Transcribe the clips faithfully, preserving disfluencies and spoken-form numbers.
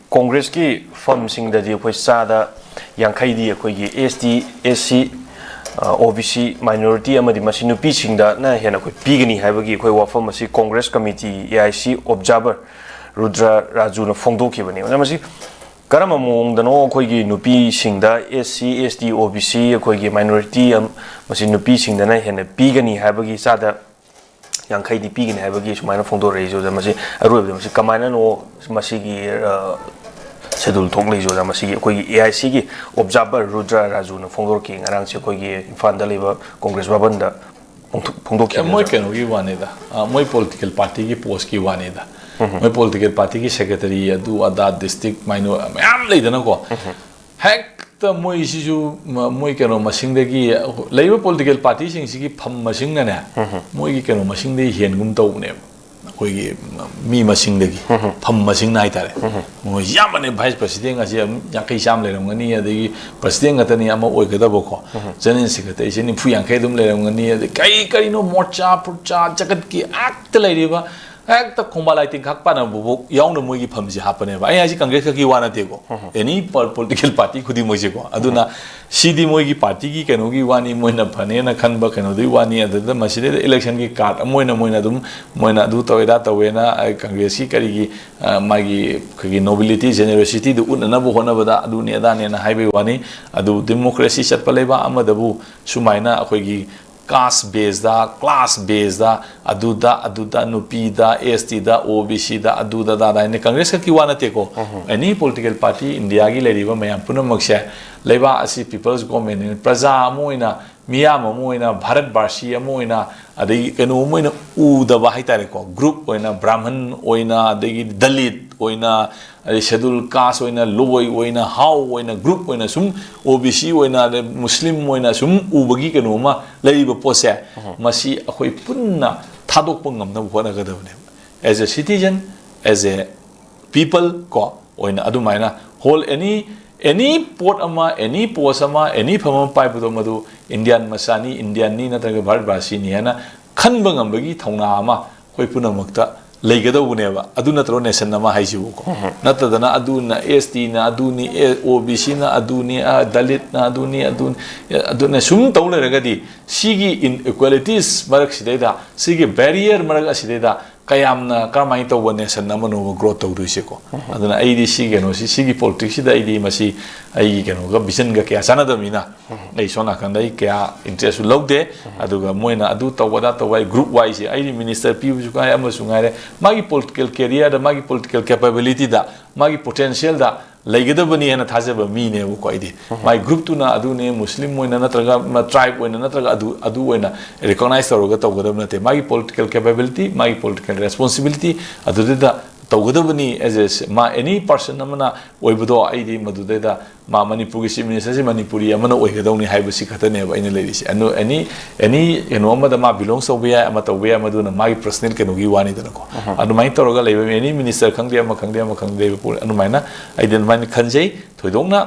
ꯀꯣꯡꯒ꯭ꯔꯦꯁꯀꯤ ꯐꯝꯁꯤꯡꯗꯗꯤ ꯑꯩꯈꯣꯏ ꯆꯥꯗ ꯌꯥꯡꯈꯩꯗꯤ ꯑꯩꯈꯣꯏꯒꯤ S T, S C, ꯑ, O B C, minority ꯑꯃꯗꯤ ꯃꯁꯤ ꯅꯨꯄꯤꯁꯤꯡꯗꯅ ꯍꯦꯟꯅ ꯑꯩꯈꯣꯏ ꯄꯤꯒꯅꯤ ꯍꯥꯏꯕꯒꯤ ꯑꯩꯈꯣꯏ ꯋꯥꯐꯝ ꯑꯁꯤ Congress committee, A I C observer Rudra ꯔꯥꯖꯨꯅ ꯐꯣꯡꯗꯣꯛꯈꯤꯕꯅꯤ꯫ ꯑꯗꯨꯅ ꯃꯁꯤ ꯀꯔꯝꯕ ꯃꯑꯣꯡꯗꯅꯣ ꯑꯩꯈꯣꯏꯒꯤ ꯅꯨꯄꯤꯁꯤꯡꯗ S C, S T, O B C, ꯑꯩꯈꯣꯏꯒꯤ minority ꯑꯝ-, ꯃꯁꯤ ꯅꯨꯄꯤꯁꯤꯡꯗꯅ ꯍꯦꯟꯅ ꯄꯤꯒꯅꯤ ꯍꯥꯏꯕꯒꯤ ꯆꯥꯗ ꯌꯥꯡꯈꯩꯗꯤ ꯄꯤꯒꯅꯤ ꯍꯥꯏꯕꯒꯤ ꯁꯨꯃꯥꯏꯅ ꯐꯣꯡꯗꯣꯔꯛꯏꯁꯦ ꯑꯣꯖꯥ? ꯃꯁꯤ ꯑꯔꯣꯏꯕꯗ ꯃꯁꯤ ꯀꯃꯥꯏꯅꯅꯣ ꯃꯁꯤꯒꯤ, ꯑ, ꯁꯦꯗꯨꯜ ꯊꯣꯛꯂꯛꯏꯁꯦ ꯑꯣꯖꯥ? ꯃꯁꯤꯒꯤ ꯑꯩꯈꯣꯏꯒꯤ A I C ꯒꯤ observer ꯔꯨꯗ꯭ꯔ ꯔꯥꯖꯨꯅ ꯐꯣꯡꯗꯣꯔꯛꯈꯤ ꯉꯔꯥꯡꯁꯦ ꯑꯩꯈꯣꯏꯒꯤ ꯏꯝꯐꯥꯜꯗ ꯂꯩꯕ ꯀꯣꯡꯒ꯭ꯔꯦꯁ ꯚꯕꯟꯗ ꯐꯣꯡꯗꯣꯛ-, ꯑꯦ, ꯐꯣꯡꯗꯣꯛꯈꯤꯕꯅꯦ ꯃꯣꯏ ꯑꯣꯖꯥ꯫ ꯀꯩꯅꯣꯒꯤ ꯋꯥꯅꯤꯗ, ꯑ, ꯃꯣꯏ ꯄꯣꯂꯤꯇꯤꯀꯦꯜ ꯄꯥꯔꯇꯤꯒꯤ ꯄꯣꯁꯀꯤ ꯋꯥꯅꯤꯗ꯫ ꯃꯣꯏ ꯄꯣꯂꯤꯇꯤꯀꯦꯜ ꯄꯥꯔꯇꯤꯒꯤ ꯁꯦꯀ꯭ꯔꯦꯇꯔꯤ, ꯑꯗꯨ ꯑꯗꯥ, ꯗꯤꯁꯇ꯭ꯔꯤꯛ ꯃꯌꯥꯝ ꯂꯩꯗꯅꯀꯣ꯫ ꯍꯦꯛꯇ ꯃꯣꯏꯁꯤꯁꯨ ꯃ-, ꯃꯣꯏ ꯀꯩꯅꯣ ꯃꯁꯤꯡꯗꯒꯤ, ꯂꯩꯔꯤꯕ ꯄꯣꯂꯤꯇꯤꯀꯦꯜ ꯄꯥꯔꯇꯤꯁꯤꯡꯁꯤꯒꯤ ꯐꯝ ꯃꯁꯤꯡꯅꯅꯦ, ꯃꯣꯏꯒꯤ ꯀꯩꯅꯣ ꯃꯁꯤꯡꯗꯒꯤ ꯍꯦꯟꯒꯨꯝ ꯇꯧꯕꯅꯦꯕ꯫ ꯑꯩꯈꯣꯏꯒꯤ ꯃꯤ ꯃꯁꯤꯡꯗꯒꯤ, ꯐꯝ ꯃꯁꯤꯡꯅ ꯍꯥꯏꯇꯥꯔꯦ꯫ ꯃꯣꯏ ꯌꯥꯝꯕꯅꯦ, ꯚꯥꯏꯁ ꯄ꯭ꯔꯁꯤꯗꯦꯟ ꯑꯁꯤ ꯑꯗꯨꯝ ꯌꯥꯡꯈꯩ ꯆꯥꯝꯃ ꯂꯩꯔꯝꯒꯅꯤ, ꯑꯗꯒꯤ ꯄ꯭ꯔꯁꯤꯗꯦꯟ ꯈꯛꯇꯅꯤ ꯑꯃ ꯑꯣꯏꯒꯗꯕꯀꯣ꯫ ꯖꯦꯅꯔꯦꯜ ꯁꯦꯀ꯭ꯔꯦꯇꯔꯤꯁꯦ ꯅꯤꯐꯨ ꯌꯥꯡꯈꯩ ꯑꯗꯨꯝ ꯂꯩꯔꯝꯒꯅꯤ, ꯑꯗꯩ ꯀꯔꯤ ꯀꯔꯤꯅꯣ ꯃꯣꯔꯆꯥ ꯐꯨꯔꯆꯥ ꯖꯒꯠꯀꯤ ꯍꯦꯛꯇ ꯂꯩꯔꯤꯕ, ꯍꯦꯛꯇ ꯈꯣꯡꯕꯥꯟ ꯂꯥꯏ ꯇꯤꯟꯈꯥꯛ ꯄꯥꯟꯅꯕꯐꯥꯎ ꯌꯥꯎꯅ ꯃꯣꯏꯒꯤ ꯐꯝꯁꯦ ꯍꯥꯞꯄꯅꯦꯕ꯫ ꯑꯩ ꯍꯥꯏꯁꯤ ꯀꯪꯒ꯭ꯔꯦꯁ ꯈꯛꯀꯤ ꯋꯥ ꯅꯠꯇꯦꯀꯣ, ꯑꯦꯅꯤ ꯄꯣꯂꯤꯇꯤꯀꯦꯜ ꯄꯥꯔꯇꯤ ꯈꯨꯗꯤꯡꯃꯛꯁꯦꯀꯣ꯫ ꯑꯗꯨꯅ ꯁꯤꯗꯤ ꯃꯣꯏꯒꯤ ꯄꯥꯔꯇꯤꯒꯤ ꯀꯩꯅꯣꯒꯤ ꯋꯥꯅꯤ, ꯃꯣꯏꯅ ꯐꯅꯦꯅ ꯈꯟꯕ ꯀꯩꯅꯣꯗꯨꯒꯤ ꯋꯥꯅꯤ꯫ ꯑꯗꯨꯗ ꯃꯁꯤꯗꯩꯗ ꯏꯂꯦꯛꯁꯟꯒꯤ ꯀꯥꯔꯠ ꯑꯃ ꯑꯣꯏꯅ ꯃꯣꯏꯅ ꯑꯗꯨꯝ, ꯃꯣꯏꯅ ꯑꯗꯨ ꯇꯧꯋꯦ, ꯑꯗꯥ ꯇꯧꯋꯦꯅ, ꯑ, ꯀꯪꯒ꯭ꯔꯦꯁꯀꯤ ꯀꯔꯤꯒꯤ, ꯑ, ꯃꯥꯒꯤ ꯑꯩꯈꯣꯏꯒꯤ ꯅꯣꯕꯤꯂꯤꯇꯤ, ꯖꯦꯅꯦꯔꯣꯁꯤꯇꯤꯗꯨ ꯎꯠꯅꯅꯕ ꯍꯣꯠꯅꯕꯗ ꯑꯗꯨꯅꯤ ꯑꯗꯥꯅꯦꯅ ꯍꯥꯏꯕꯒꯤ ꯋꯥꯅꯤ꯫ ꯑꯗꯨ ꯗꯦꯃꯣꯀ꯭ꯔꯦꯁꯤ ꯆꯠꯄ ꯂꯩꯕꯥꯛ ꯑꯃꯗꯕꯨ ꯁꯨꯃꯥꯏꯅ ꯑꯩꯈꯣꯏꯒꯤ ꯀꯥꯁ ꯕꯦꯁꯇ, ꯀ꯭ꯂꯥꯁ ꯕꯦꯁꯇ, ꯑꯗꯨꯗ, ꯑꯗꯨꯗ, ꯅꯨꯄꯤꯗ, S T ꯗ, O B C ꯗ, ꯑꯗꯨꯗ, ꯑꯗꯥ, ꯑꯗꯥ ꯍꯥꯏꯅ ꯀꯪꯒ꯭ꯔꯦꯁ ꯈꯛꯀꯤ ꯋꯥ ꯅꯠꯇꯦꯀꯣ꯫ ꯑꯦꯅꯤ ꯄꯣꯂꯤꯇꯤꯀꯦꯜ ꯄꯥꯔꯇꯤ ꯏꯟꯗꯤꯌꯥꯒꯤ ꯂꯩꯔꯤꯕ ꯃꯌꯥꯝ ꯄꯨꯝꯅꯃꯛꯁꯦ, ꯂꯩꯕꯥꯛ ꯑꯁꯤ ꯄꯤꯄꯜꯁ ꯒꯣꯔꯃꯦꯟꯅꯤ, ꯄ꯭ꯔꯖꯥ ꯑꯃ ꯑꯣꯏꯅ, ꯃꯤꯌꯥꯝ ꯑꯃ ꯑꯣꯏꯅ, ꯚꯥꯔꯠ ꯕꯥꯔꯁꯤ ꯑꯃ ꯑꯣꯏꯅ, ꯑꯗꯒꯤ ꯀꯩꯅꯣ ꯑꯃ ꯑꯣꯏꯅ ꯎꯗꯕ ꯍꯥꯏꯇꯥꯔꯦꯀꯣ꯫ ꯒ꯭ꯔꯨꯞ ꯑꯣꯏꯅ, ꯕ꯭ꯔꯥꯍꯃꯟ ꯑꯣꯏꯅ, ꯑꯗꯒꯤ ꯗꯂꯤꯠ ꯑꯣꯏꯅ, ꯑꯗꯩ ꯁꯦꯗꯨꯜ ꯀꯥꯁ ꯑꯣꯏꯅ, ꯂꯣꯏ ꯑꯣꯏꯅ, ꯍꯥꯎ ꯑꯣꯏꯅ, ꯒ꯭ꯔꯨꯞ ꯑꯣꯏꯅ ꯁꯨꯝ, O B C ꯑꯣꯏꯅ, ꯑꯗꯩ ꯃꯨꯁꯂꯤꯝ ꯑꯣꯏꯅ ꯁꯨꯝ ꯎꯕꯒꯤ ꯀꯩꯅꯣ ꯑꯃ ꯂꯩꯔꯤꯕ ꯄꯣꯠꯁꯦ, ꯃꯁꯤ ꯑꯩꯈꯣꯏ ꯄꯨꯟꯅ ꯊꯥꯗꯣꯛꯄ ꯉꯝꯅꯕ ꯍꯣꯠꯅꯒꯗꯕꯅꯦꯕ꯫ As a citizen, as a people ꯀꯣ ꯑꯣꯏꯅ ꯑꯗꯨꯃꯥꯏꯅ ꯍꯣꯜ ꯑꯦꯅꯤ, ꯑꯦꯅꯤ ꯄꯣꯠ ꯑꯃ, ꯑꯦꯅꯤ ꯄꯣꯁ ꯑꯃ, ꯑꯦꯅꯤ ꯐꯝ ꯑꯃ ꯄꯥꯏꯕꯗꯣ ꯃꯗꯨ ꯏꯟꯗꯤꯌꯥꯟ ꯃꯆꯥꯅꯤ, ꯏꯟꯗꯤꯌꯥꯟꯅꯤ ꯅꯠꯇ꯭ꯔꯒ ꯚꯥꯔꯠ ꯚꯥꯁꯤꯅꯤ ꯍꯥꯏꯅ ꯈꯟꯕ ꯉꯝꯕꯒꯤ ꯊꯧꯅꯥ ꯑꯃ ꯑꯩꯈꯣꯏ ꯄꯨꯝꯅꯃꯛꯇ ꯂꯩꯒꯗꯧꯕꯅꯦꯕ꯫ ꯑꯗꯨ ꯅꯠꯇ꯭ꯔꯣ ꯅꯦꯁꯟ ꯑꯃ ꯍꯥꯏꯁꯤꯕꯨꯀꯣ? ꯅꯠꯇꯗꯅ ꯑꯗꯨꯅ ꯑꯦꯁ ꯇꯤꯅ ꯑꯗꯨꯅꯤ, ꯑꯣ ꯕꯤ ꯁꯤꯅ ꯑꯗꯨꯅꯤ, ꯑ, ꯗꯂꯤꯠꯅ ꯑꯗꯨꯅꯤ, ꯑꯗꯨꯅꯤ, ꯑꯗꯨꯅ ꯁꯨꯝ ꯇꯧ ꯂꯩꯔꯒꯗꯤ, ꯁꯤꯒꯤ ꯏꯟꯏꯀ꯭ꯋꯦꯂꯤꯇꯤꯁ ꯃꯔꯛꯁꯤꯗꯩꯗ, ꯁꯤꯒꯤ ꯕꯦꯔꯤꯌꯔ ꯃꯔꯛ ꯑꯁꯤꯗꯩꯗ ꯀꯌꯥꯝꯅ, ꯀꯔꯝꯍꯥꯏꯅ ꯇꯧꯕ ꯅꯦꯁꯟ ꯑꯃꯅꯣꯕ ꯒ꯭ꯔꯣꯠ ꯇꯧꯗꯣꯏꯁꯦꯀꯣ? ꯑꯗꯨꯅ ꯑꯩꯗꯤ ꯁꯤ ꯀꯩꯅꯣꯁꯤ, ꯁꯤꯒꯤ ꯄꯣꯂꯤꯇꯤꯛꯁꯁꯤꯗ ꯑꯩꯗꯤ ꯃꯁꯤ ꯑꯩꯒꯤ ꯀꯩꯅꯣꯒ, ꯚꯤꯖꯟꯒ ꯀꯌꯥ ꯆꯥꯟꯅꯗꯕꯅꯤꯅ, ꯑꯩ ꯁꯣꯝ ꯅꯥꯀꯟꯗ ꯑꯩ ꯀꯌꯥ ꯏꯟꯇꯔꯦꯁꯁꯨ ꯂꯧꯗꯦ꯫ ꯑꯗꯨꯒ ꯃꯣꯏꯅ ꯑꯗꯨ ꯇꯧꯕ, ꯑꯗꯥ ꯇꯧꯕ, ꯑꯩ ꯒ꯭ꯔꯨꯞ ꯋꯥꯏꯁꯦ, ꯑꯩꯗꯤ ꯃꯤꯅꯤꯁꯇꯔ ꯄꯤꯕꯁꯨ ꯉꯥꯏꯔꯦ, ꯑꯃꯁꯨ ꯉꯥꯏꯔꯦ, ꯃꯥꯒꯤ ꯄꯣꯂꯤꯇꯤꯀꯦꯜ ꯀꯦꯔꯤꯌꯔꯗ, ꯃꯥꯒꯤ ꯄꯣꯂꯤꯇꯤꯀꯦꯜ ꯀꯦꯄꯦꯕꯤꯂꯤꯇꯤꯗ, ꯃꯥꯒꯤ ꯄꯣꯇꯦꯟꯁꯤꯌꯦꯜꯗ ꯂꯩꯒꯗꯕꯅꯤ ꯍꯥꯏꯅ ꯊꯥꯖꯕ ꯃꯤꯅꯦꯕꯀꯣ ꯑꯩꯗꯤ꯫ ꯃꯥꯒꯤ ꯒ꯭ꯔꯨꯞꯇꯨꯅ ꯑꯗꯨꯅꯤ, ꯃꯨꯁꯂꯤꯝ ꯑꯣꯏꯅ ꯅꯠꯇ꯭ꯔꯒ ꯇ꯭ꯔꯥꯏꯕ ꯑꯣꯏꯅ ꯅꯠꯇ꯭ꯔꯒ ꯑꯗꯨ, ꯑꯗꯨ ꯑꯣꯏꯅ ꯔꯤꯀꯣꯛꯅꯥꯏꯖ ꯇꯧꯔꯒ ꯇꯧꯒꯗꯕ ꯅꯠꯇꯦ꯫ ꯃꯥꯒꯤ ꯄꯣꯂꯤꯇꯤꯀꯦꯜ ꯀꯦꯄꯦꯕꯤꯂꯤꯇꯤ, ꯃꯥꯒꯤ ꯄꯣꯂꯤꯇꯤꯀꯦꯜ ꯔꯦꯁꯄꯣꯟꯁꯤꯕꯤꯂꯤꯇꯤ ꯑꯗꯨꯗꯨꯗ ꯇꯧꯒꯗꯕꯅꯤ꯫ ꯑꯦꯁ ꯑꯦ ꯃꯥ ꯑꯦꯅꯤ ꯄꯥꯔꯁꯟ ꯑꯃꯅ ꯑꯣꯏꯕꯗꯣ, ꯑꯩꯗꯤ ꯃꯗꯨꯗꯩꯗ ꯃꯥ ꯃꯅꯤꯄꯨꯔꯒꯤ ꯆꯤꯐ ꯃꯤꯅꯤꯁꯇꯔꯁꯤ ꯃꯅꯤꯄꯨꯔꯤ ꯑꯃꯅ ꯑꯣꯏꯒꯗꯧꯅꯤ ꯍꯥꯏꯕꯁꯤ ꯈꯛꯇꯅꯦꯕ ꯑꯩꯅ ꯂꯩꯔꯤꯁꯦ꯫ ꯑꯗꯨ ꯑꯦꯅꯤ, ꯑꯦꯅꯤ ꯀꯩꯅꯣ ꯑꯃꯗ ꯃꯥ ꯕꯤꯂꯣꯡ ꯇꯧꯕ ꯌꯥꯏ, ꯑꯃ ꯇꯧꯕ ꯌꯥꯏ, ꯃꯗꯨꯅ ꯃꯥꯒꯤ ꯄꯔꯁꯅꯦꯜ ꯀꯩꯅꯣꯒꯤ ꯋꯥꯅꯤꯗꯅꯀꯣ꯫ ꯑꯗꯨꯃꯥꯏꯅ ꯇꯧꯔꯒ ꯂꯩꯕ ꯑꯦꯅꯤ ꯃꯤꯅꯤꯁꯇꯔ ꯈꯪꯗꯦ, ꯑꯃ ꯈꯪꯗꯦ, ꯑꯃ ꯈꯪꯗꯦ, ꯑꯗꯨꯃꯥꯏꯅ ꯑꯩꯗꯤ ꯑꯗꯨꯃꯥꯏꯅ ꯈꯟꯖꯩ꯫ ꯊꯣꯏꯗꯣꯛꯅ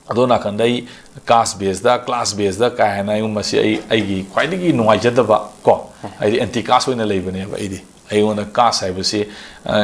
ꯑꯗꯣ ꯅꯥꯀꯟꯗ ꯑꯩ ꯀꯥꯁ ꯕꯦꯁꯇ, ꯀ꯭ꯂꯥꯁ ꯕꯦꯁꯇ ꯀꯥ ꯍꯦꯟꯅ ꯑꯩꯉꯣꯟ-, ꯃꯁꯤ ꯑꯩ, ꯑꯩꯒꯤ ꯈ꯭ꯋꯥꯏꯗꯒꯤ ꯅꯨꯡꯉꯥꯏꯖꯗꯕ ꯀꯣ, ꯑꯩꯗꯤ ꯑꯦꯟꯇꯤ ꯀꯥꯁ ꯑꯣꯏꯅ ꯂꯩꯕꯅꯦꯕ ꯑꯩꯗꯤ꯫ ꯑꯩꯉꯣꯟꯗ ꯀꯥꯁ ꯍꯥꯏꯕꯁꯤ, ꯑ,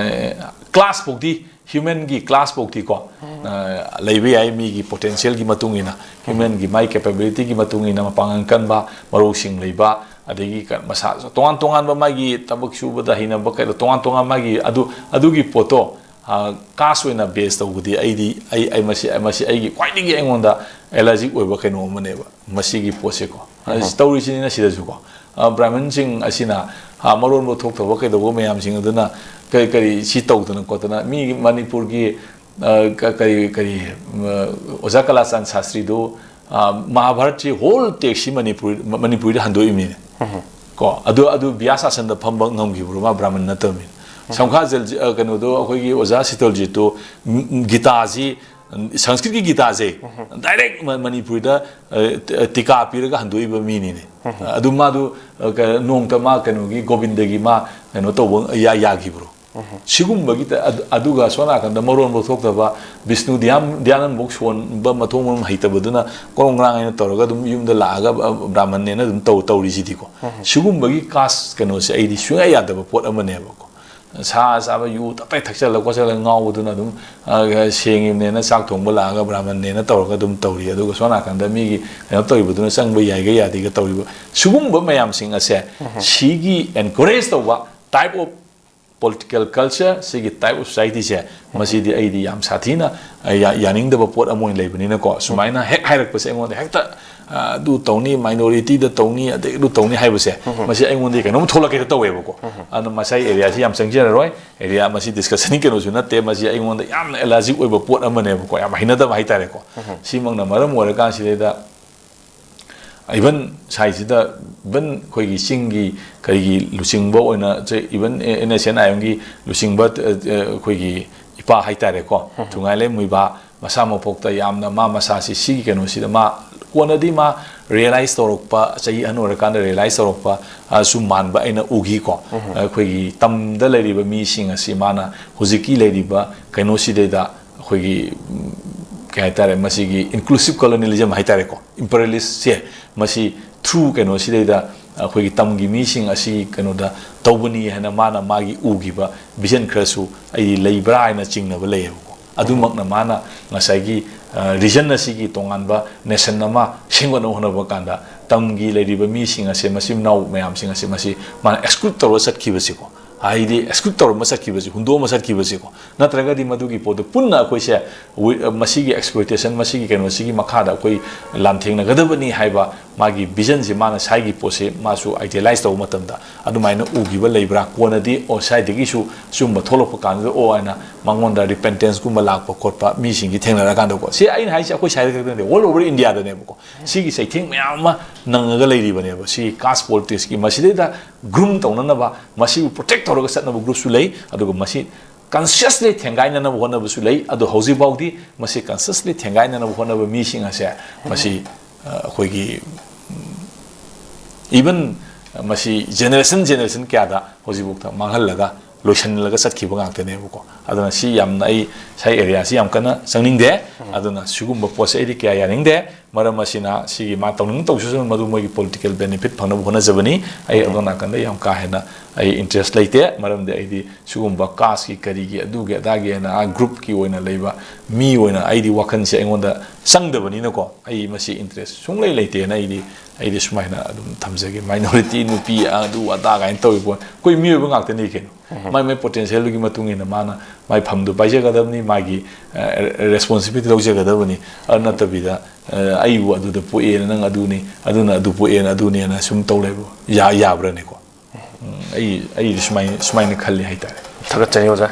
ꯀ꯭ꯂꯥꯁ ꯐꯥꯎꯗꯤ, ꯍ꯭ꯌꯨꯃꯦꯟꯒꯤ ꯀ꯭ꯂꯥꯁ ꯐꯥꯎꯗꯤꯀꯣ, ꯑ, ꯂꯩꯕ ꯌꯥꯏ, ꯃꯤꯒꯤ ꯄꯣꯇꯦꯟꯁꯤꯌꯦꯜꯒꯤ ꯃꯇꯨꯡ ꯏꯟꯅ, ꯍ꯭ꯌꯨꯃꯦꯟꯒꯤ ꯃꯥꯒꯤ ꯀꯦꯄꯦꯕꯤꯂꯤꯇꯤꯒꯤ ꯃꯇꯨꯡ ꯏꯟꯅ, ꯃꯄꯥꯡꯒꯜ ꯀꯟꯕ, ꯃꯔꯧꯁꯤꯡ ꯂꯩꯕ, ꯑꯗꯒꯤ ꯀ-, ꯃꯁꯥ ꯇꯣꯉꯥꯟ ꯇꯣꯉꯥꯟꯕ ꯃꯥꯒꯤ ꯊꯕꯛ ꯁꯨꯕꯗ ꯍꯩꯅꯕ ꯀꯩꯗ ꯇꯣꯉꯥꯟ ꯇꯣꯉꯥꯟ ꯃꯥꯒꯤ ꯑꯗꯨ, ꯑꯗꯨꯒꯤ ꯄꯣꯠꯇꯣ, ꯑ, ꯀꯥꯁ ꯑꯣꯏꯅ ꯕꯦꯁ ꯇꯧꯕꯗꯤ ꯑꯩꯗꯤ, ꯑꯩ, ꯑꯩ ꯃꯁꯤ, ꯃꯁꯤ ꯑꯩꯒꯤ ꯈ꯭ꯋꯥꯏꯗꯒꯤ ꯑꯩꯉꯣꯟꯗ ꯑꯦꯂꯔꯖꯤꯛ ꯑꯣꯏꯕ ꯀꯩꯅꯣ ꯑꯃꯅꯦꯕ꯫ ꯃꯁꯤꯒꯤ ꯄꯣꯠꯁꯦꯀꯣ꯫ ꯑ, ꯇꯧꯔꯤꯁꯤꯅꯤꯅ ꯁꯤꯗꯁꯨꯀꯣ꯫ ꯑ, ꯕ꯭ꯔꯥꯍꯃꯟꯁꯤꯡ ꯑꯁꯤꯅ, ꯑ, ꯃꯔꯣꯟꯕ ꯊꯣꯛꯇꯕ ꯀꯩꯗꯧꯕ ꯃꯌꯥꯝꯁꯤꯡ ꯑꯗꯨꯅ ꯀꯔꯤ, ꯀꯔꯤ ꯁꯤ ꯇꯧꯗꯅ ꯈꯣꯠꯇꯅ ꯃꯤ ꯃꯅꯤꯄꯨꯔꯒꯤ, ꯑ, ꯀ-, ꯀꯔꯤ, ꯀꯔꯤ, ꯑ, ꯑꯣꯖꯥ ꯀꯂꯥꯆꯥꯟ ꯁꯥꯁꯇ꯭ꯔꯤꯗꯨ, ꯑ, ꯃꯍꯥꯚꯥꯔꯠꯁꯤ ꯍꯣꯜ ꯇꯦꯛꯁꯁꯤ ꯃꯅꯤꯄꯨꯔꯤ, ꯃ-, ꯃꯅꯤꯄꯨꯔꯤꯗ ꯍꯟꯗꯣꯛꯏꯕꯅꯤꯅꯦ꯫ ꯀꯣ, ꯑꯗꯨ, ꯑꯗꯨ ꯕ꯭ꯌꯥꯁ ꯑꯥꯁꯟꯗ ꯐꯝꯕ ꯉꯝꯈꯤꯕ꯭ꯔꯣ? ꯃꯥ ꯕ꯭ꯔꯥꯍꯃꯟ ꯅꯠꯇꯕꯅꯤꯅ꯫ ꯁꯝꯈꯥ ꯖꯜ-, ꯑ, ꯀꯩꯅꯣꯗꯣ, ꯑꯩꯈꯣꯏꯒꯤ ꯑꯣꯖꯥ ꯁꯤꯇꯜꯖꯤꯠꯇꯨ, ꯎꯝ, ꯎꯝ, ꯒꯤꯇꯥꯁꯤ, ꯎꯝ, ꯁꯪꯁꯀ꯭ꯔꯤꯠꯀꯤ ꯒꯤꯇꯥꯁꯦ ꯗꯥꯏꯔꯦꯛ ꯃ-, ꯃꯅꯤꯄꯨꯔꯤꯗ, ꯑ, ꯇ-, ꯇꯤꯀꯥ ꯄꯤꯔꯒ ꯍꯟꯗꯣꯛꯏꯕ ꯃꯤꯅꯤꯅꯦ꯫ ꯑꯗꯨ ꯃꯥꯗꯨ, ꯑ, ꯀ-, ꯅꯣꯡꯃꯇ ꯃꯥ ꯀꯩꯅꯣꯒꯤ ꯒꯣꯕꯤꯟꯗꯒꯤ ꯃꯥ ꯀꯩꯅꯣ ꯇꯧꯕ ꯌꯥ-, ꯌꯥꯈꯤꯕ꯭ꯔꯣ? ꯁꯤꯒꯨꯝꯕꯒꯤ ꯇ-, ꯑꯗꯨ-, ꯑꯗꯨꯒ ꯁꯣꯝ ꯅꯥꯀꯟꯗ ꯃꯔꯣꯟ ꯐꯥꯎ ꯊꯣꯛꯇꯕ, ꯕꯤꯁꯅꯨ ꯙ꯭ꯌꯥꯟ, ꯙ꯭ꯌꯥꯅꯟꯕꯨꯛ ꯁꯣꯟꯕ ꯃꯊꯣꯡ ꯃꯔꯝ ꯍꯩꯇꯕꯗꯨꯅ ꯀ꯭ꯔꯣꯡ ꯀ꯭ꯔꯥꯡ ꯍꯥꯏꯅ ꯇꯧꯔꯒ ꯑꯗꯨꯝ ꯌꯨꯝꯗ ꯂꯥꯛꯑꯒ, ꯑ, ꯕ꯭ꯔꯥꯍꯃꯟꯅꯦꯅ ꯑꯗꯨꯝ ꯇꯧ-, ꯇꯧꯔꯤꯁꯤꯗꯤꯀꯣ꯫ ꯁꯤꯒꯨꯝꯕꯒꯤ ꯀꯥꯁ ꯀꯩꯅꯣꯁꯦ ꯑꯩꯗꯤ ꯁꯨꯡꯌꯥ ꯌꯥꯗꯕ ꯄꯣꯠ ꯑꯃꯅꯦꯕꯀꯣ꯫ ꯁꯥ ꯆꯥꯕ, ꯌꯨ ꯇꯞꯇꯥꯏ ꯊꯛꯆꯜꯂ ꯈꯣꯠꯆꯜꯂ ꯉꯥꯎꯕꯗꯨꯅ ꯑꯗꯨꯝ, ꯑ, ꯁꯦꯡꯉꯤꯕꯅꯦꯅ ꯆꯥꯛ ꯊꯣꯡꯕ ꯂꯥꯛꯑꯒ ꯕ꯭ꯔꯥꯍꯃꯟꯅꯦꯅ ꯇꯧꯔꯒ ꯑꯗꯨꯝ ꯇꯧꯔꯤ꯫ ꯑꯗꯨꯒ ꯁꯣꯝ ꯅꯥꯀꯟꯗ ꯃꯤꯒꯤ ꯀꯩꯅꯣ ꯇꯧꯔꯤꯕꯗꯨꯅ ꯆꯪꯕ ꯌꯥꯏꯒ ꯌꯥꯗꯦꯒ ꯇꯧꯔꯤꯕ ꯁꯤꯒꯨꯝꯕ ꯃꯌꯥꯝꯁꯤꯡ ꯑꯁꯦ, ꯁꯤꯒꯤ ꯑꯦꯟꯀꯔꯦꯖ ꯇꯧꯕ type of political culture, ꯁꯤꯒꯤ type of society ꯁꯦ, ꯃꯁꯤꯗꯤ ꯑꯩꯗꯤ ꯌꯥꯝ ꯁꯥꯊꯤꯅ, ꯑ, ꯌꯥ-, ꯌꯥꯅꯤꯡꯗꯕ ꯄꯣꯠ ꯑꯃ ꯑꯣꯏꯅ ꯂꯩꯕꯅꯤꯅꯀꯣ꯫ ꯁꯨꯃꯥꯏꯅ ꯍꯦꯛ ꯍꯥꯏꯔꯛꯄꯁꯦ ꯑꯩꯉꯣꯟꯗ ꯍꯦꯛꯇ, ꯑ, ꯑꯗꯨ ꯇꯧꯅꯤ, minority ꯗ ꯇꯧꯅꯤ, ꯑꯗꯩ ꯑꯗꯨ ꯇꯧꯅꯤ ꯍꯥꯏꯕꯁꯦ, ꯃꯁꯤ ꯑꯩꯉꯣꯟꯗ ꯀꯩꯅꯣꯝ ꯊꯣꯛꯂꯛꯀꯦ ꯇꯧꯋꯦꯕꯀꯣ꯫ ꯑꯗꯨꯅ ꯃꯁꯥꯏ ꯑꯦꯔꯤꯌꯥꯁꯤ ꯌꯥꯝ ꯆꯪꯖꯔꯔꯣꯏ꯫ ꯑꯦꯔꯤꯌꯥ ꯃꯁꯤ ꯗꯤꯁꯀꯁꯟꯒꯤ ꯀꯩꯅꯣꯁꯨ ꯅꯠꯇꯦ, ꯃꯁꯤ ꯑꯩꯉꯣꯟꯗ ꯌꯥꯝꯅ ꯑꯦꯂꯔꯖꯤꯛ ꯑꯣꯏꯕ ꯄꯣꯠ ꯑꯃꯅꯦꯕꯀꯣ, ꯌꯥꯝ ꯍꯩꯅꯗꯕ ꯍꯥꯏꯇꯥꯔꯦꯀꯣ꯫ ꯁꯤꯃꯛꯅ ꯃꯔꯝ ꯑꯣꯏꯔꯀꯥꯟꯁꯤꯗꯩꯗ, ꯏꯚꯟ ꯁꯥꯏꯁꯤꯗ, ꯏꯚꯟ ꯑꯩꯈꯣꯏꯒꯤ ꯆꯤꯡꯒꯤ ꯀꯔꯤꯒꯤ ꯂꯨꯆꯤꯡꯕ ꯑꯣꯏꯅ, ꯏꯚꯟ ꯑꯦꯟ ꯑꯦꯁ ꯑꯦꯟ ꯑꯥꯏ ꯑꯦꯝꯒꯤ ꯂꯨꯆꯤꯡꯕ, ꯑ, ꯑ, ꯑꯩꯈꯣꯏꯒꯤ ꯏꯄꯥ ꯍꯥꯏꯇꯥꯔꯦꯀꯣ, ꯊꯨꯉꯥꯏꯂꯦ ꯃꯨꯏꯕꯥ, ꯃꯁꯥ ꯃꯄꯣꯛꯇ ꯌꯥꯝꯅ ꯃꯥ ꯃꯁꯥꯁꯤ ꯁꯤꯒꯤ ꯀꯩꯅꯣꯁꯤꯗ ꯃꯥ ꯀꯣꯟꯅꯗꯤ ꯃꯥ ꯔꯤꯌꯦꯂꯥꯏꯁ ꯇꯧꯔꯛꯄ, ꯆꯍꯤ ꯑꯍꯟ ꯑꯣꯏꯔꯀꯥꯟꯗ ꯔꯤꯌꯦꯂꯥꯏꯁ ꯇꯧꯔꯛꯄ, ꯑ, ꯁꯨ ꯃꯥꯟꯕ ꯑꯩꯅ ꯎꯈꯤꯀꯣ꯫ ꯑꯩꯈꯣꯏꯒꯤ ꯇꯝꯗ ꯂꯩꯔꯤꯕ ꯃꯤꯁꯤꯡ ꯑꯁꯤ ꯃꯥꯅ ꯍꯧꯖꯤꯛꯀꯤ ꯂꯩꯔꯤꯕ ꯀꯩꯅꯣꯁꯤꯗꯩꯗ ꯑꯩꯈꯣꯏꯒꯤ, ꯎꯝ, ꯀꯩ ꯍꯥꯏꯇꯥꯔꯦ, ꯃꯁꯤꯒꯤ inclusive colonialism ꯍꯥꯏꯇꯥꯔꯦꯀꯣ, imperialist ꯁꯦ, ꯃꯁꯤ through ꯀꯩꯅꯣꯁꯤꯗꯩꯗ ꯑꯩꯈꯣꯏꯒꯤ ꯇꯝꯒꯤ ꯃꯤꯁꯤꯡ ꯑꯁꯤ ꯀꯩꯅꯣꯗ ꯇꯧꯕꯅꯤ ꯍꯥꯏꯅ ꯃꯥꯅ ꯃꯥꯒꯤ ꯎꯈꯤꯕ ꯚꯤꯖꯟ ꯈꯔꯁꯨ ꯑꯩꯗꯤ ꯂꯩꯕ꯭ꯔꯥ ꯍꯥꯏꯅ ꯆꯤꯡꯅꯕ ꯂꯩꯌꯦꯕꯀꯣ꯫ ꯑꯗꯨꯃꯛꯅ ꯃꯥꯅ ꯉꯁꯥꯏꯒꯤ, ꯑ, ꯔꯤꯖꯟ ꯑꯁꯤꯒꯤ ꯇꯣꯉꯥꯟꯕ ꯅꯦꯁꯟ ꯑꯃ ꯁꯦꯝꯒꯠꯅꯕ ꯍꯣꯠꯅꯕ ꯀꯥꯟꯗ ꯇꯝꯒꯤ ꯂꯩꯔꯤꯕ ꯃꯤꯁꯤꯡ ꯑꯁꯦ, ꯃꯆꯤꯟ ꯃꯅꯥꯎ ꯃꯌꯥꯝꯁꯤꯡ ꯑꯁꯦ, ꯃꯁꯤ ꯃꯥꯅ exclude ꯇꯧꯔ ꯆꯠꯈꯤꯕꯁꯤꯀꯣ, ꯍꯥꯏꯗꯤ exclude ꯇꯧꯔꯝꯕ ꯆꯠꯈꯤꯕꯁꯤ, ꯍꯨꯟꯗꯣꯛꯑꯝꯕ ꯆꯠꯈꯤꯕꯁꯤꯀꯣ꯫ ꯅꯠꯇ꯭ꯔꯒꯗꯤ ꯃꯗꯨꯒꯤ ꯄꯣꯠꯇꯨ ꯄꯨꯟꯅ ꯑꯩꯈꯣꯏꯁꯦ ꯋꯤ-, ꯃꯁꯤꯒꯤ exploitation, ꯃꯁꯤꯒꯤ ꯀꯩꯅꯣꯁꯤꯒꯤ ꯃꯈꯥꯗ ꯑꯩꯈꯣꯏ ꯂꯥꯟꯊꯦꯡꯅꯒꯗꯕꯅꯤ ꯍꯥꯏꯕ ꯃꯥꯒꯤ ꯚꯤꯖꯟꯁꯤ, ꯃꯥꯅ ꯁꯥꯏꯒꯤ ꯄꯣꯠꯁꯤ ꯃꯥꯁꯨ idealize ꯇꯧꯕ ꯃꯇꯝꯗ ꯑꯗꯨꯃꯥꯏꯅ ꯎꯈꯤꯕ ꯂꯩꯕ꯭ꯔꯥ? ꯀꯣꯟꯅꯗꯤ, ꯑꯣ, ꯁꯥꯏꯗꯒꯤꯁꯨ ꯁꯤꯒꯨꯝꯕ ꯊꯣꯛꯂꯛꯄ ꯀꯥꯟꯗ, ꯑꯣ, ꯍꯥꯏꯅ ꯃꯉꯣꯟꯗ repentance ꯀꯨꯝꯕ ꯂꯥꯛꯄ ꯈꯣꯠꯄ ꯃꯤꯁꯤꯡꯁꯤ ꯊꯦꯡꯅꯔꯀꯥꯟꯗꯀꯣ꯫ ꯁꯤ ꯑꯩꯅ ꯍꯥꯏꯁꯦ ꯑꯩꯈꯣꯏ ꯁꯥꯏꯗ ꯈꯛꯇ ꯅꯠꯇꯦ, all over India ꯗꯅꯦꯕꯀꯣ꯫ ꯁꯤꯒꯤ ꯆꯩꯊꯦꯡ ꯃꯌꯥꯝ ꯑꯃ ꯅꯪꯉꯒ ꯂꯩꯔꯤꯕꯅꯦꯕ꯫ ꯁꯤꯒꯤ caste politics ꯀꯤ ꯃꯁꯤꯗꯩꯗ groom ꯇꯧꯅꯅꯕ, ꯃꯁꯤꯕꯨ protect ꯇꯧꯔꯒ ꯆꯠꯅꯕ group ꯁꯨ ꯂꯩ, ꯑꯗꯨꯒ ꯃꯁꯤ consciously ꯊꯦꯡꯒꯥꯏꯅꯅꯕ ꯍꯣꯠꯅꯕꯁꯨ ꯂꯩ꯫ ꯑꯗꯣ ꯍꯧꯖꯤꯛꯐꯥꯎꯗꯤ ꯃꯁꯤ consciously ꯊꯦꯡꯒꯥꯏꯅꯅꯕ ꯍꯣꯠꯅꯕ ꯃꯤꯁꯤꯡ ꯑꯁꯦ, ꯃꯁꯤ, ꯑ, ꯑꯩꯈꯣꯏꯒꯤ, ꯎꯝ, even ꯃꯁꯤ generation generation ꯀꯌꯥꯗ ꯍꯧꯖꯤꯛꯐꯥꯎꯗ ꯃꯥꯡꯍꯜꯂꯒ ꯂꯣꯏꯁꯤꯜꯂꯒ ꯆꯠꯈꯤꯕ ꯉꯥꯛꯇꯅꯦꯕꯀꯣ꯫ ꯑꯗꯨꯅ ꯁꯤ ꯌꯥꯝꯅ, ꯑꯩ ꯁꯥꯏ ꯑꯦꯔꯤꯌꯥꯁꯤ ꯌꯥꯝ ꯀꯟꯅ ꯆꯪꯅꯤꯡꯗꯦ꯫ ꯑꯗꯨꯅ ꯁꯤꯒꯨꯝꯕ ꯄꯣꯠꯁꯦ ꯑꯩꯗꯤ ꯀꯌꯥ ꯌꯥꯅꯤꯡꯗꯦ꯫ ꯃꯔꯝ ꯑꯁꯤꯅ ꯁꯤꯒꯤ ꯃꯥ ꯇꯧꯅꯤꯡ ꯇꯧꯁꯨ ꯃꯗꯨ ꯃꯣꯏꯒꯤ ꯄꯣꯂꯤꯇꯤꯀꯦꯜ ꯕꯦꯅꯤꯐꯤꯠ ꯐꯪꯅꯕ ꯍꯣꯠꯅꯖꯕꯅꯤ꯫ ꯑꯩ ꯑꯗꯣꯝ ꯅꯥꯀꯟꯗ ꯌꯥꯝ ꯀꯥ ꯍꯦꯟꯅ ꯑꯩ ꯏꯟꯇꯔꯦꯁ ꯂꯩꯇꯦ꯫ ꯃꯔꯝꯗꯤ ꯑꯩꯗꯤ ꯁꯤꯒꯨꯝꯕ ꯀꯥꯁꯀꯤ ꯀꯔꯤꯒꯤ ꯑꯗꯨꯒꯤ ꯑꯗꯥꯒꯤ ꯍꯥꯏꯅ ꯑꯥ ꯒ꯭ꯔꯨꯞꯀꯤ ꯑꯣꯏꯅ ꯂꯩꯕ ꯃꯤ ꯑꯣꯏꯅ ꯑꯩꯗꯤ ꯋꯥꯈꯜꯁꯦ ꯑꯩꯉꯣꯟꯗ ꯆꯪꯗꯕꯅꯤꯅꯀꯣ꯫ ꯑꯩ ꯃꯁꯤ ꯏꯟꯇꯔꯦꯁ ꯁꯨꯡꯂꯩ ꯂꯩꯇꯦꯅ ꯑꯩꯗꯤ, ꯑꯩꯗꯤ ꯁꯨꯃꯥꯏꯅ ꯑꯗꯨꯝ ꯊꯝꯖꯒꯦ꯫ ꯃꯥꯏꯅꯣꯔꯤꯇꯤ ꯅꯨꯄꯤ ꯑꯗꯨ ꯑꯗꯥ ꯀꯥꯏꯅ ꯇꯧꯔꯤꯕ ꯑꯩꯈꯣꯏ ꯃꯤꯑꯣꯏꯕ ꯉꯥꯛꯇꯅꯤ ꯀꯩꯅꯣ꯫ ꯃꯥꯏ ꯃꯥꯏ ꯄꯣꯇꯦꯟꯁꯤꯌꯦꯜꯗꯨꯒꯤ ꯃꯇꯨꯡ ꯏꯟꯅ ꯃꯥꯅ ꯃꯥꯏ ꯐꯝꯗꯨ ꯄꯥꯏꯖꯒꯗꯕꯅꯤ, ꯃꯥꯒꯤ ꯔꯦꯁꯄꯣꯟꯁꯤꯕꯤꯂꯤꯇꯤ ꯂꯧꯖꯒꯗꯕꯅꯤ꯫ ꯑꯗꯨ ꯅꯠꯇꯕꯤꯗ ꯑ, ꯑꯩꯕꯨ ꯑꯗꯨꯗ ꯄꯣꯛꯑꯦꯅ ꯅꯪ ꯑꯗꯨꯅꯤ, ꯑꯗꯨꯅ ꯑꯗꯨ ꯄꯣꯛꯑꯦꯅ ꯑꯗꯨꯅꯦꯅ ꯁꯨꯝ ꯇꯧ ꯂꯩꯕ ꯌꯥ-, ꯌꯥꯕ꯭ꯔꯥꯅꯦꯀꯣ? ꯎꯝ, ꯑꯩ, ꯑꯩꯗꯤ ꯁꯨꯃꯥꯏꯅ, ꯁꯨꯃꯥꯏꯅ ꯈꯜꯂꯤ ꯍꯥꯏꯇꯥꯔꯦ꯫ ꯊꯥꯒꯠꯆꯔꯤ ꯑꯣꯖꯥ꯫